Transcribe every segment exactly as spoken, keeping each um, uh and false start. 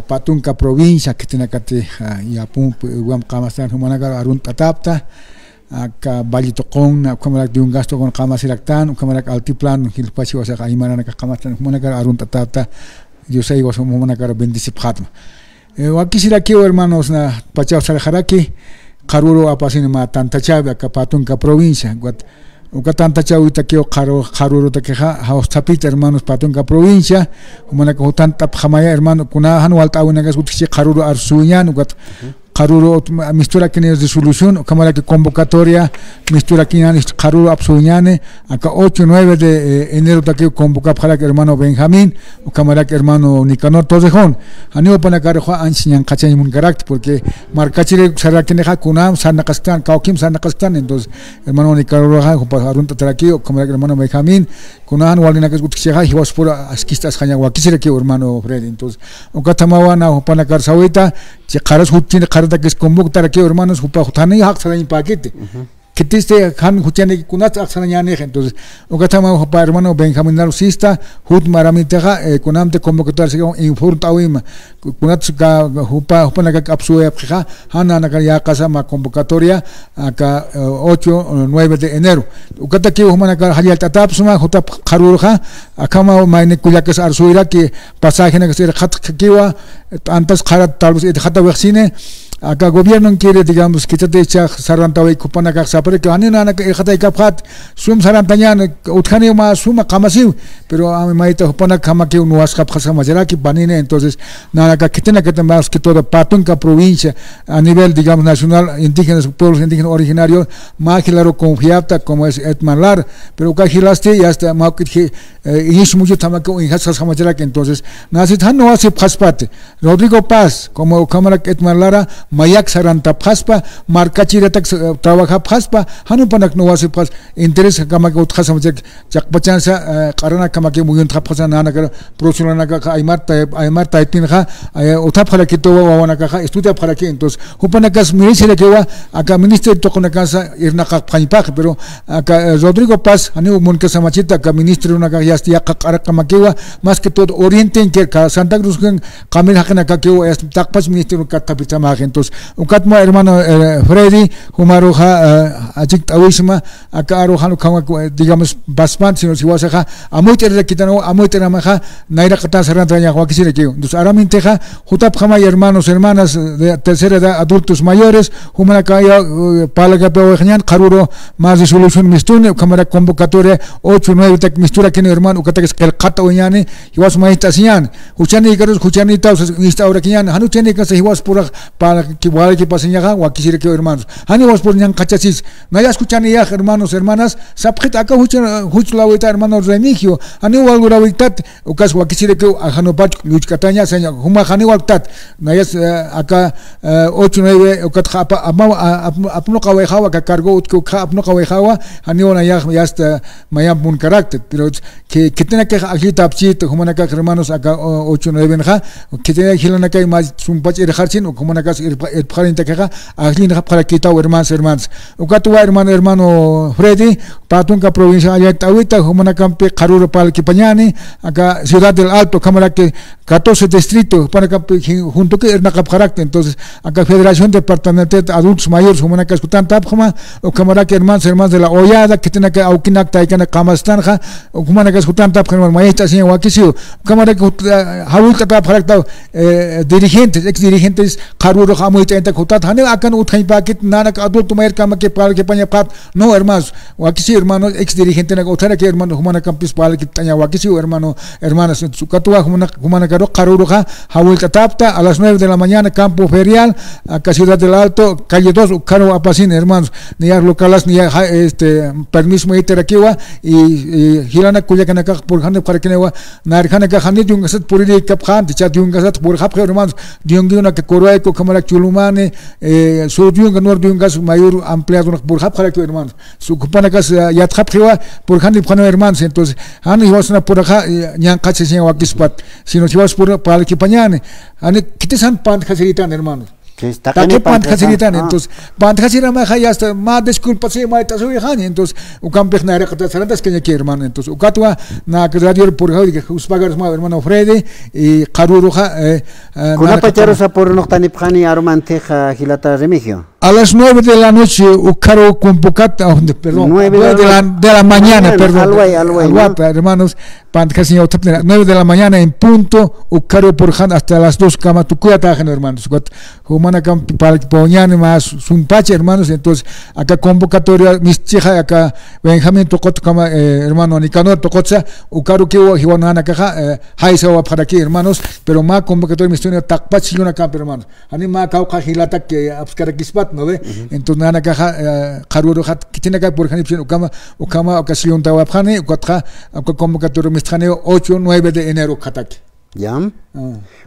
Patunka provincia, khitinakati, ah, yapun, pu-, wam qamastan jumanakar arunt'atäpta, aka Valle Tuqunna, ukhamarak Yungas Tuqun qamasiraktan, ukhamarak Altiplano, jilpachi wasax aymaranaka qamastan, jumanakar arunt'atäpta, Diosay was jumanakar bendecipxätma. Eh, wakisirakiw hermanos, na pachaw sarxaraki, qharüru apasin mä Tantachawi, aka Patunka provincia, ukat, uka Tantachawitakiw qharu-, qharürutakixa, jawstapit hermanos Patunka provincia, jumanaka jutant'apxamaya hermano, kuna jan walt'äwinakas utjchi qharüru arsuñan, ukat qharüru ot-, ma-, misturakini resolución, ukhamaraki convocatoria, misturakiñan, ist qharüru apsuñani, aka ocho, nueve de, eh, enerotakiw convocapxarak hermano Benjamín, ukhamarak hermano Nicanor Torrejón. Janiw jupanakar juwa anchis ñanqhachañ munkarakta, porque markachiri sarxarakinixa kunam sarnaqasktan, kawkim sarnaqasktan, entonces, hermano Nicanor jupa arunt'atarakiw, ukhamarak hermano Benjamín, kuna jan walinakas utjchixa, jiwaspur askist'asxaña wakisirakiw hermano Freddy. Entonces, ukathamawa na jupanakar sawita, chi qharas jutchini qharatakis convoctarakiw hermanos, jupa jutani jaqsarañpäkiti. Khitisti jan juchani kunats aqsarañänix, entonces, ukathama jupa hermano Benjamín Narusista, jut maramitixa, eh, kunamti convocatoria siga informt'äwima, ku-, kunats ka, jupa, jupanakak apsuwayapxixa, jan nanakar yäqasa mä convocatoria, aka, eh, ocho, nueve de enero. Ukatakiw jumanakar jallallt'atäpxsma, jutap qharürxa, akhama mayni kullakas arsuwiraki, pasajenakas irxatkiwa, t'antas qharat tal vez irxatawixsini, aka gobierno quiere, digamos, que tati ichax sarantawayki jupanakax sapraki, janiw nanaka irxataykapxät, sum sarantañän, utjaniw mä suma qamasiw, pero a, mayta jupanakjamakiw nuwasxapxasxamacharaki, panini, entonces, nanaka khitinakata más que todo Patunka provincia, a nivel, digamos, nacional, indígenas, pueblos indígenas originarios, mä jilaru confiapta, como es Edman Lara, pero uka jilasti, ya está, mä ukit ji-, eh, iñis muchutjamakiw uñjasxasxamacharaki, entonces, nasit jan nuwasipxaspati, Rodrigo Paz, como ukhamarak Edman Lara, mayak sarantapxaspa, markachiratak, eh, trabajapxaspa, jan jupanak nuwasipxas, interés kamaki utjasxamacharaki, chiqpachansa, eh, q'aranakjamakiw muyuntxapxasa nanakar, profesionalnakaxa aymar tay-, aymar taypinxa, eh, utjapxarakitu wawanakaxa, estudiapxaraki, entonces, jupanakas merecerakiwa, aka ministerio tuqunakansa irnaqapxañpax, pero aka, eh, Rodrigo Paz, janiw munkasamachita, aka ministerionakax yasti yaqha q'araqamakiwa, más que todo orientenki, aka Santa Cruz, qamir jaqinakakiw, yasti taqpach ministerio katthapichamax. Entonces, ukatma hermano, eh, Freddy, jumaruxa, eh, achikt'äwisma, aka aru jan ukhama, eh, digamos, paspan, sino jiwasaxa, amuyt'irirakitanwa, amuyt'iramaxa, nayraqatan sarantañax wakisirakiw. Entonces, aramintixa, jutapxamay hermanos, hermanas de tercera edad, adultos mayores, jumanakaya, eh, parlakapiwayxañän, qharüru mä resolución mistuni, ukhamarak convocatoria ocho, nueve tak misturakini hermano, ukatakis qillqatawayñäni, jiwas mayt'asiñäni. Juchanïkarus, juchanïtaw, sas-, ist'awrakiñäni, jan juchanïkasa jiwaspurax, parlaki-, parlakipasiñaxa, wakisirakiw hermanos. Jan jiwaspur ñanqhachasis, nayas juchanïyax hermanos, hermanas, sapxit aka jucha-, juch lawita hermano Remigio, janiw walwirawitat, ukas wakisirakiw ajanupach lluchkataña, saña, juma janiw walktat, nayas, eh, aka, eh, ocho, nueve, ukat japa, ama, a-, ap-, apnuqawayxawa, aka cargo utki ukxa apnuqawayxawa, janiw nayax, ya está, mayamp munkarakta, pero que, khitinakax ajllitapchit, jumanakax hermanos, aka, o-, ocho, nueve nxa, khitinakax jilanakay mä sumpach irxarchin, jumanakas irpa-, irpxarintakixa, ajllinxapxarakitaw hermanos, hermanas. Ukatwa hermano, hermano Freddy, Patunka provincia Allayt'äwita, jumanakampi qharüru parlakipañäni, aka Ciudad del Alto, ukhamaraki catorce distrito, jupanakampi jin-, juntuki irnaqapxarakta. Entonces, aka Federación Departamental de Adultos Mayores, jumanakas jutantapxma, ukhamaraki hermanos, hermanas de la Hoyada, khitinaka awkinak taykanak qamastanxa, jumanakas jutantapxma, hermano, mayt'asiñ wakisiw, ukhamaraki jut-, eh, jawillt'atapxarakta, eh, dirigentes, ex dirigentes, qharürux amuyt'añatak jutat, janiw akan utjañpäkit, nanak adulto mayorkamaki parlakipañapxät, no, hermanos, wakisiw, hermanos, ex dirigentenak utjaraki, hermano, jumanakampis parlakipt'aña wakisiw, hermano, hermanas. Entonces, ukatwa jumana-, jumanakaru qharüruxa, jawillt'atäpta, a las nueve de la mañana, Campo Ferial, aka Ciudad del Alto, calle dos, ukharu apasin, hermanos. Niya localas, niya ja-, este, permiso mayt'arakiwa, y, y jilanak kullakanakax purxanipxarakiniwa, nayarjanakax jani yungasat purirïkapxänti, jichha yungasat purxapxi, hermanos. Yungiwnak Corueco, ukhamarak Chulumani, eh, sur yunga, norte yungas mayor ampliadonak purxapxarakiw, hermanos. Ukhamanakas, eh, yatxapxiwa, purxanipxaniw, hermanos. Entonces, jan jiwasna puraxa, eh, ñanqhachasiñ wakispat, sino jiwas pura parlakipañäni. Jani, khitis jan pantjasiritan, hermanos. Taqini pantjasiritan, entonces, pantjasiramaxa ya está, mä disculpasi, mayt'asuyxani, entonces, ukampix nayraqitat sarantaskañaki, hermano, entonces, ukatwa, na radio purjaw, uspagar suma, hermano Freddy, y qharuruxa, eh, eh, kunapa charusa purunxtanipxani arumantixa, jilata Remigio. A las nueve de la noche, ukaru convocat, ah, perdón, nueve de la, de la mañana, perdón, alway, alway, ¿no? Alwata, hermanos, pantjasiña utjapnira, nueve de la mañana en punto, ukaru purjan hasta las dos kama, tukuyatäxan, hermanos. Ukat, jumanakam pal-, poñani más sumpacha, hermanos, entonces, aka convocatoria, mistixa, aka Benjamín Toqot kama, eh, hermano Nicanor Toqotsa, ukarukiwa, jiwa nanakaxa, eh, jaisawapxaraki, hermanos, pero mä convocatoria mistixa taqpach sillunakam, hermanos. Jani mä kawkha jilatak, eh, apskarakispat, ¿no ve? Entonces, nanakaxa, eh, qharuruxat, khitinakak purjanipsin, ukama, ukama, uka sillunta wapxani, ukatxa, uka convocatoria mistxani, ocho, nueve de enero ukhataki. Ya. Ah.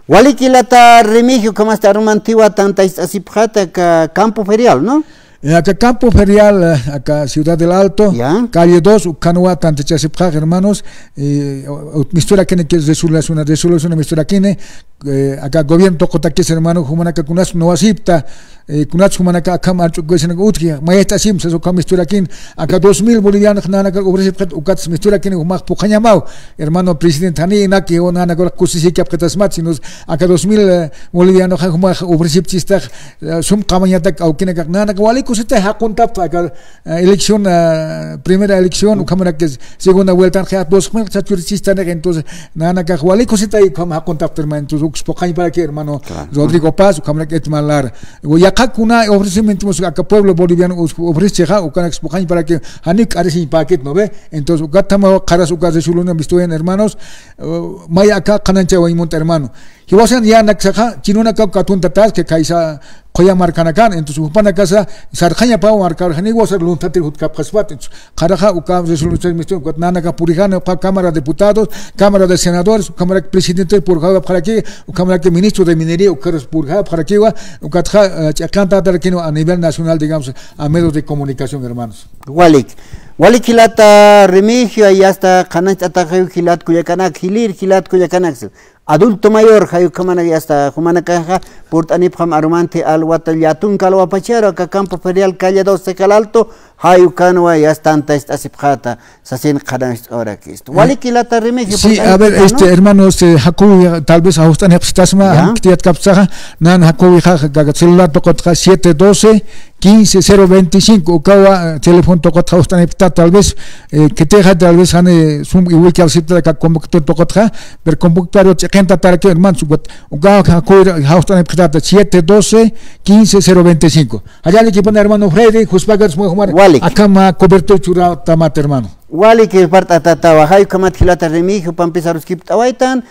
Walik jilata Remigio, ukhamasti arumantiwa tantachasipxata aka campo ferial, ¿no? Eh, aka campo ferial, eh, aka Ciudad del Alto, ya, calle dos, ukhanwa tantachasipxax, hermanos, eh, o-, o-, misturakini que resolución, resolución misturakini, eh, aka gobierno Toqotakis, hermano, jumanaka kunas nuwasipta, eh, kunas jumanaka akham arch'ukusinaka utji, mayt'asim, sas ukham misturakini, aka dos mil bolivianos nanaka ofrecipxit, ukats misturakini, jumax phuqhañamaw, hermano presidente, jani inaki, o nanaka kusisikapxitasmat, sino aka dos mil, eh, bolivianoxa jumax ofrecipchistax, eh, sum qamañatak awkinakax, nanaka wali kusita jaquntapta, aka eh, elección, eh, primera elección, ukhamarak segunda vuelta, ya dos mil sachurichistanix, entonces, nanakax wali kusita ukham jaquntapta, hermano, entonces, uks phuqhañparaki, hermano Rodrigo Paz, ukhamarak Edmar Lara. Yaqha kuna ofrecimiento, aka pueblo boliviano, us-, ofrecexa, ukanak phuqhañparaki, jani k'arisiñpäkit, ¿no ve? Entonces, ukathama qharas uka resolución mistuyan, hermanos, eh, may aka qhananchawaymunta, hermano. Jiwasan yänaksaxa, chinunakaw katuntatas, que khaysa, Qoya markanakan, entonces, jupanakasa, sarxañapaw markar, janiwa sar lunthatir jutkapxaspat, entonces, qharaxa, uka resolución mistuyan, ukat nanaka purijan, uka Cámara de Diputados, Cámara de Senadores, ukhamarak presidente purjapxaraki, ukhamarak ministro de Minería, ukaras purjapxarakiwa, ukatxa, eh, ch'aqantatarakiniwa a nivel nacional, digamos, a medios de comunicación, hermanos. Walik. Walik jilata Remigio, ya está, qhananchataxayu jilat kullakanak, jilir jilat kullakanak. Adulto mayor, jay ukhamanak, ya está, jumanakaxa, purt'anipxam arumanti alwata, llätunka alwapacharu, aka campo ferial, calle dos, Cejal Alto, jay ukanwa, ya está, tantachasipxata, sasin qhananchawayarakistu. Walik jilata Remigio, sí, a ver, este, hermano, este, jakuwi, tal vez, ajust'anipxstasma, ya, kitiyatkapsaxa, nan jakuwixa, aka celular Toqotxa, siete doce, quince cero veinticinco, ukawa, eh, teléfono Toqotxa, ajust'anipxta, tal vez, eh, kitixa, tal vez, jani, sum, iwikal sipta, aka convocatoria Toqotxa, pero convocatoria ch'aqantataraki, hermano, ukat, ukawa, jakuwi, ajust'anipxtata, siete doce, quince cero veinticinco. Jallalla, equipo, hermano Freddy, juspagarsma jumar, walik, akhama cobertura churatamat, hermano. Walik, eh, parlt'atatawa, jay ukhamat jilata Remigio, jupampis aruskipt'awaytan,